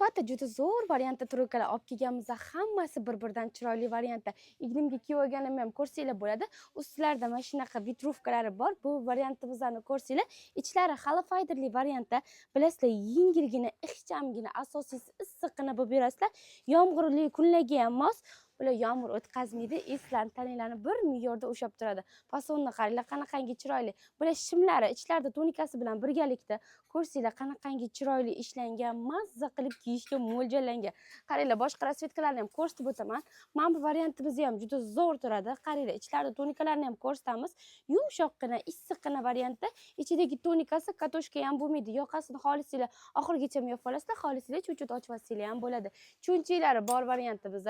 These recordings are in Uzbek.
Sifati juda zo'r variantda тройка lar olib kelganmiz. Hammasi bir-biridan chiroyli variantda. Ignimga kiyib olganimni ham ko'rsanglar bo'ladi. Ustlarida mana shunaqa ветровка lari bor. Bu variantimizni ko'rsanglar, ichlari холофайбер li variantda. Bilasizlar, yengilgina, ixchamgina, asosiysi issiqqina bo'lib berasizlar. Yomg'irli kunlarga ham mos. Bular yomg'ir o'tkazmaydi, eslarni, tananglarni bir me'yorda ushlab turadi. Fasonni qaranglar, qanaqangi chiroyli. Bular shimlari ichlarida tunikasi bilan birgalikda, ko'rsanglar, qanaqangi chiroyli ishlangan, mazza qilib kiyishga mo'ljallangan. Qaranglar, boshqa расцветка larni ham ko'rsatib o'taman. Mana bu variantimiz ham juda zo'r turadi. Qaranglar, ichlarida tunikalarni ham ko'rsatamiz. Yumshoqqina, issiqqina variantda. Ichidagi tunikasi катушка ham bo'lmaydi. Yoqasini xohlasanglar oxirigacha yopib olasizlar, xohlasanglar чуть-чуть ochib olsanglar ham bo'ladi. Cho'nchaklari bor variantimiz.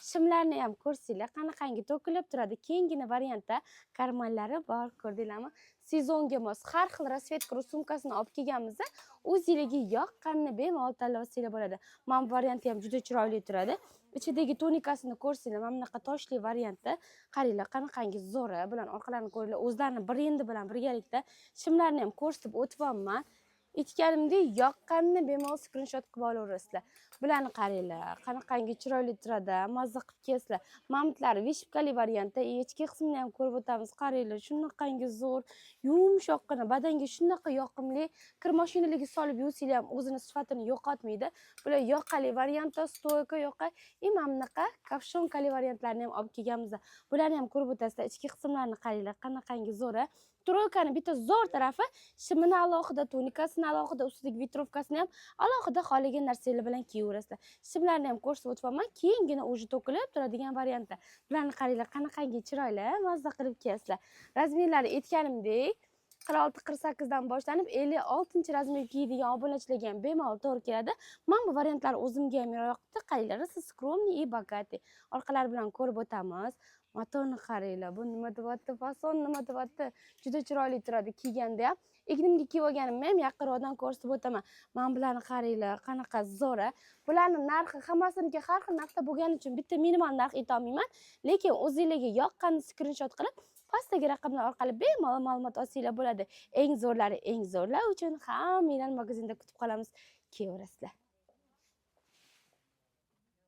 Shimlarni ham ko'rsanglar, qanaqangi to'kilib turadi. Kengina variantda карман lari bor, ko'rdinglarmi? Sezonga mos har xil расцветка sumkasini olib kelganmiz. O'zinglarga yoqqanini bemalol tanlab olsanglar bo'ladi. Mana bu varianti ham juda chiroyli turadi. Ichidagi tunikasini ko'rsanglar, mana bunaqa toshli variantda. Qaranglar, qanaqangi zo'ri bilan orqalarini ko'ringlar, o'zlarini brendi bilan birgalikda. Shimlarni ham ko'rsatib o'tyapman. Aytganimdek, yoqqanini bemalol skrinshot qilib olaverasizlar. Bularni qaranglar, qanaqangi chiroyli turadi, mazza qilib kiyasizlar. Mamtlari вышивка li variantda, ichki qismini ham ko'rib o'tamiz. Qaranglar, shunaqangi zo'r, yumshoqqina, badanga shunaqa yoqimli, kir mashinalarga solib yuvsanglar ham o'zini sifatini yo'qotmaydi. Bular yoqali variantda, стойка yoqa и mana bunaqa капюшонка li variantlarni ham olib kelganmiz. Bularni ham ko'rib o'tasizlar. Ichki qismlarini qaranglar, qanaqangi zo'r. Тройка ni bitta zo'r tarafi, shimini alohida, tunikasini alohida, ustidagi ветровка sini ham alohida xohlagan narsalar bilan kiyaverasizlar. Shimlarni ham ko'rsatib o'tyapman, keyingina уже to'kilib turadigan variantda. Bularni qaranglar, qanaqangi chiroyli, mazza qilib kiyasizlar. Размер lari aytganimdek, 46, 48 dan boshlanib 56 размер kiyadigan obunachilarga ham bemalol to'g'ri keladi. Mana bu variantlar o'zimga ham yoqdi. Qaranglar, rosa скромный и богатый. Orqalari bilan ko'rib o'tamiz. Matoni qaranglar, bu nima deyapti, fason nima deyapti, juda chiroyli turadi kiyganda ham. Egnimga kiyib olganimni ham yaqinroqdan ko'rsatib o'taman. Mana bularni qaranglar, qanaqa zo'r, a. Bularni narxi hammasiniki har xil narxda bo'lgani uchun bitta minimal narx aytolmayman, lekin o'zinglarga yoqqanini skrinshot qilib, pastdagi raqamlar orqali bemalol ma'lumot olsanglar bo'ladi. Eng zo'rlari eng zo'rlar uchun hammanglarni magazinda kutib qolamiz, kelaverasizlar.